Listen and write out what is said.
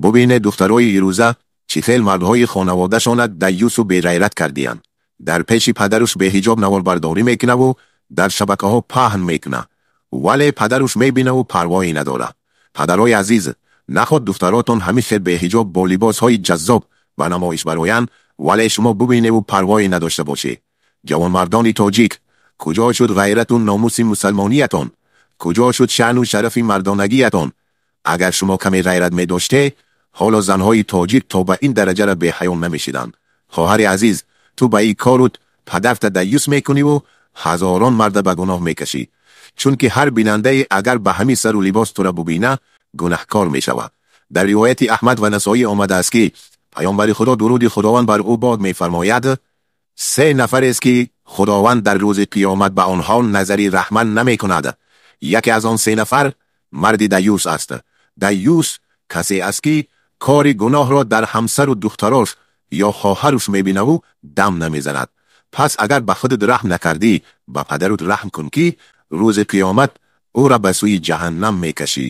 Бубинед, духтарои ирӯза чӣ хел мардҳои хонаводашона даюсу беғайрат кардиянд. Дар пеши падаруш беҳиҷоб наворбардорӣ мекунаву дар шабакаҳо паҳн мекуна, вале падаруш мебинаву парвое надорад. Падарои азиз, наход духтаротон ҳамин хел беҳиҷоб бо либосҳои ҷаззоб ба намоиш бароянд, вале шумо бубиневу парвое надошта бошед. Ҷавонмардони тоҷик, куҷо шуд ғайрату номуси мусалмониятон? Куҷо шуд шаъну шарафи мардонагиятон? Агар шумо каме ғайрат медоште, ҳоло занҳои тоҷик то ба ин дараҷара беҳаё намешиданд. Хоҳари азиз, ту ба ин корут падарта даюс мекуниву ҳазорон марда ба гуноҳ мекашӣ, чунки ҳар бинандае агар ба ҳамин сару либос тура бубина, гунаҳкор мешавад. Дар ривояти Аҳмад ва Насоӣ омадааст, ки паёмбари Худо, дуруди Худованд бар ӯ бод, мефармояд: «Се нафарест, ки Худованд дар рӯзи қиёмат ба онҳо назари раҳмат намекунад. Яке аз он се нафар марди даюс аст». Даюс касе аст, ки кори гуноҳро дар ҳамсару духтарош ё хоҳаруш мебинаву дам намезанад. Пас агар ба худат раҳм накардӣ, ба падарут раҳм кун, ки рӯзи қиёмат ӯра ба сӯи ҷаҳаннам мекашӣ.